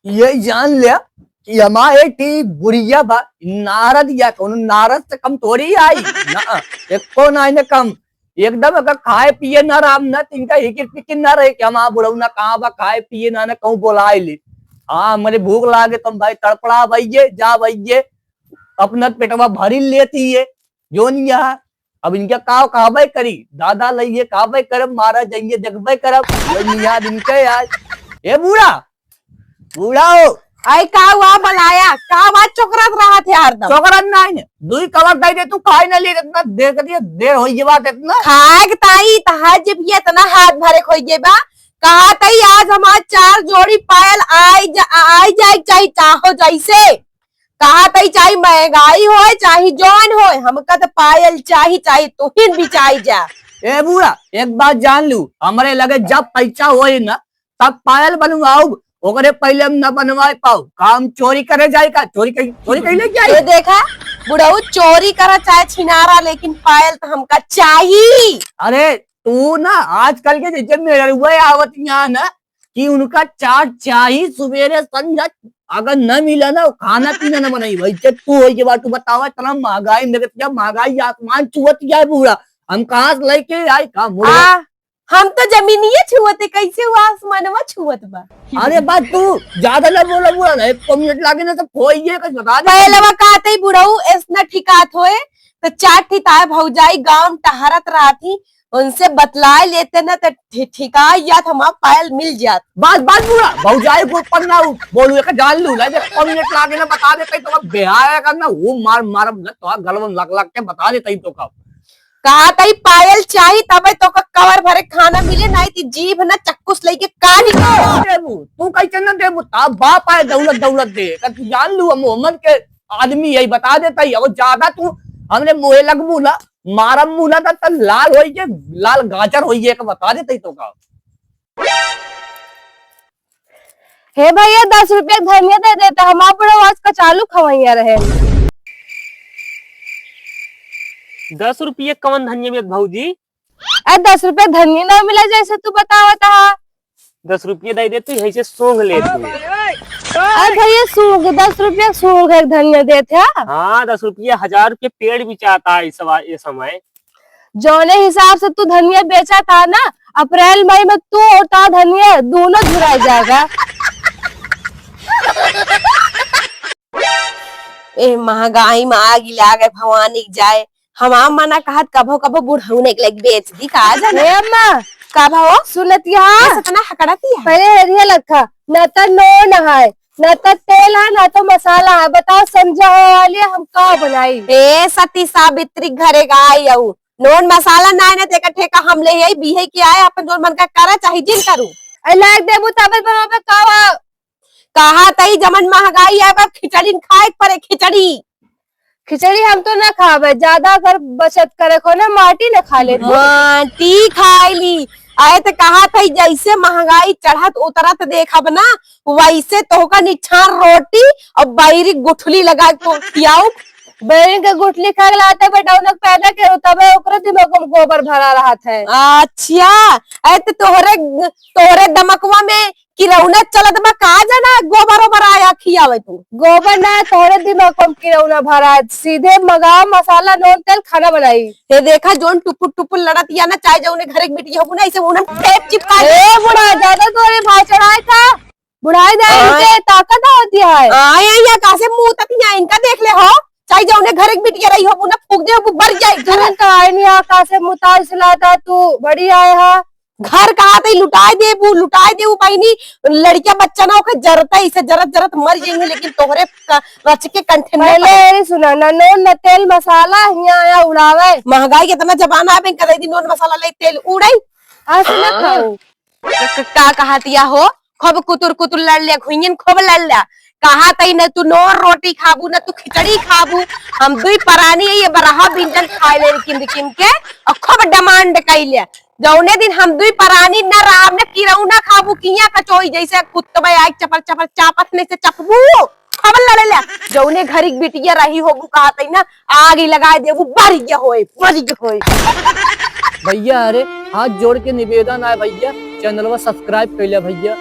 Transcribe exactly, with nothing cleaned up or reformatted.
ये जान लिया कि हमारे टी बुढ़िया बा, नारद या कौनो नारद से कम थोड़ी आई ना, एको ना इन्हें कम। एकदम अगर खाए पिए ना राम ना, तो इनका हिकिर फिकिर ना रहे कि हमारा बुढ़ऊ ना कहाँ बा, खाए पिए ना, ना कहूँ बोलाए ले। हाँ, हमरे भूख लागे तो हम भाई तड़पड़ा भइये, जा भइये, अपना पेटवा भरी लेती है। जो नहीं यहाँ, अब इनका का कहबे करी, दादा लइये कहबे करब, मारा जाइये देखबे करब, जो नहीं याद इनके याद। ए बूढ़ा, बूढ़ा हो। आई का हुआ बलाया, का बात चोकरत रहत है हरदम? चोकरत नहीं ने, दुई कवर दे दे तू, खाए ना ले, इतना देर कर दिया, देर हो ये बात इतना। खाए के ताई, तहार जब ये इतना हाथ भरे खोई गए बा, कहा तई आज हमार चार जोड़ी पायल आई जा, आई जाए चाहे चाहो जैसे। कहा तई चाहे महंगाई होए, चाहे जौन होए, हमका तो पायल चाही, चाहे तुहिन बिचाई जा। ए बूढ़ा, एक बात जान लू, हमरे लगे जब पैसा होए ना, तब पायल बनवाऊ, ओकरे पहले हम ना बनवाए पाऊ। काम चोरी करे जाए का? चोरी कहीं, चोरी कहीं लेके आई? ये देखा, बुढ़ऊ चोरी करा चाहे छिनारा, लेकिन पायल तो हमका चाही। अरे तू ना आजकल के जैसे मेहरुआ आवत यहाँ ना कि उनका चाट चाही सुबेरे संझा, अगर न मिला ना, खाना पीना न बनाई। वैसे तू हो ये बात तू बतावा, इतना महंगाई में क्या महंगाई आसमान छुअत क्या है बूढ़ा? हम कहाँ से लेके आई का मुर्गा? आ, हम तो जमीनिये छुअत है, कैसे हुआ आसमानवा छुअत बा? अरे बात तू ज्यादा ना बोला बूढ़ा, ना एक मिनट लागे ना तो खोइए कुछ बता दे। पहले वो कहते ही बुढ़ऊ ऐसना ठिकात होए तो चार ठी ताए भौजाई गाँव में टहरत रहत ही, उनसे बतलाए लेते ना तो ठि-, ठिकाई जात, हमार पायल मिल जात। बस, बस बूढ़ा, भौजाई के ऊपर ना उ-, बोलू, एक जान लू, ना, एक मिनट लागे ना, बता दे, कहीं तो बेहाया करना, वो मार, मार, ना, तो गलवन लग, लग के बता दे, कहीं तो का। कहा तई पायल चाही, तबे तो का कवर भरे खाना मिले, नहीं ती जीभ ना चक्कुस लेके काट को। देबू, तू कैसे ना देबू, ता बाप आए दौलत, दौलत दे, का तू जान लू, हम मोहम्मद के आदमी यही बता देता ही, और ज्यादा तू हमरे मुँहे लगबू ना, मारब मुँह ना त, त लाल होई के, लाल गाजर होई के बता देते ही तो का। हे भैया, दस रुपया धनिया दे देता, हमार बुढ़ऊ आज कचालू खवैया रहे। दस रुपये कवन धनिया मिलत भौजी? अरे दस रुपया धनिया ना मिला जैसे तू बतावत हा। दस रुपये दे दे तू, यहीं से सूंघ ले तू। अरे भैया सूंघ, दस रुपया सूंघ एक धनिया देत है। हाँ, दस रुपये हजार के पेड़ बिचाता है इस सवा-, ये समय। जौने हिसाब से तू धनिया बेचा था ना, अप्रैल मई में तू और ता धनिया दोनों झुराई जाएगा। ए महंगाई में आग लागे भवानी के जाए, हमार मना कहत कभो कभो बुढ़ऊ ने के लगे बेच दी का जाने। ए अम्मा, का भा हो? सुनत यहाँ। कैसे इतना हकड़त यहाँ? पहले हेरिया लखा, ना तो नून है, ना तो तेल है, ना तो मसाला है। बताओ समझा हो वाली हम का बनाई? ए सती सावित्री घरे गाई आऊ, नून मसाला ना है ना तेका ठेका हम ले आई, बीहे के आए, अपन जोन मन का करा चाहे जिन करू। ए लाग देबू तबे बनवा पे का बा? कहा तई जमन महंगाई है, अब खिचड़ी खाए के पड़े, खिचड़ी। खिचड़ी हम तो ना खावे, ज्यादा अगर बचत करे को ना, माटी ना खा लेते। माटी खाए ली। आए तो कहा तई जैसे महंगाई चढ़त उतरत देखब ना, वैसे तोहका निछार रोटी और बैरी गुठली लगा के खियाऊ। बैरी के गुठली खा के लाते बेटा, उन्हें पैदा करो, तबे ओकरे दिमाग में गोबर भरा रहत है। अच्छा, आए तो तोहरे, तोहरे दमकवा में किरौना चलत बा का जाना, गोबर ओबर आया खियावे तू। गोबर ना, तोहरे दिमाग में किरौना भरा, सीधे मगाओ मसाला, नून, तेल, खाना बनाई। हे देखा, जोन टुपुर टुपुर लड़त या ना, चाहे जौने घरे के बिटिया हो ना, ऐसे उन्हें टेप चिपका दे। ए बूढ़ा, ज्यादा तोरे भाव चढ़ाए का? बुढ़ाई दे हाँ। इनके ताकत होती है। हाँ, ये, ये कासे मुंह तक यहाँ इनका देख ले हो, चाहे जौने घरे के बिटिया रही हो, ना फूक दे, वो बर जाए। तुरंत आई नहीं, आकाश से मुताज सुनाता, तू बड़ी आए हा। घर कहा तई लुटाए देबू, लुटाए देबू बहिनी, लड़किया बच्चा ना होके जरता, इसे जरत जरत मर जाएंगे, लेकिन तोहरे क-, रच के कंठे में पहले पड़े। ये सुना ना, नून न तेल मसाला हियाँ आया उड़ावे। महंगाई के इतना जमाना है, बैंक दे दी नून मसाला ले तेल उड़ाई। आज ना खाओ। क-, क-, का कहतिया हो, खूब कुतुर कुतुर लड़ लिया, घुइयन खूब लड़ लिया। कहा तई न तू नोर रोटी खाबू, न तू खिचड़ी खाबू। हम दुई परानी ये बरहा बिंजन खाए ले किंद किंद के, और खूब डिमांड कई लिया। जौने दिन हम दुई परानी न राम न किरऊ न खाबू, किया कचोई जैसे कुत्तबे आए चपर चपर चापत नहीं से चपबू, खूब लड़े लिया। जौने घरी के बिटिया रही होबू कहा तई ना, आग ही लगाए देबू, बरिया होए, बरिया होए। भैया, अरे, हाथ जोड़ के निवेदन है भैया, चैनलवा subscribe कर लिया भैया।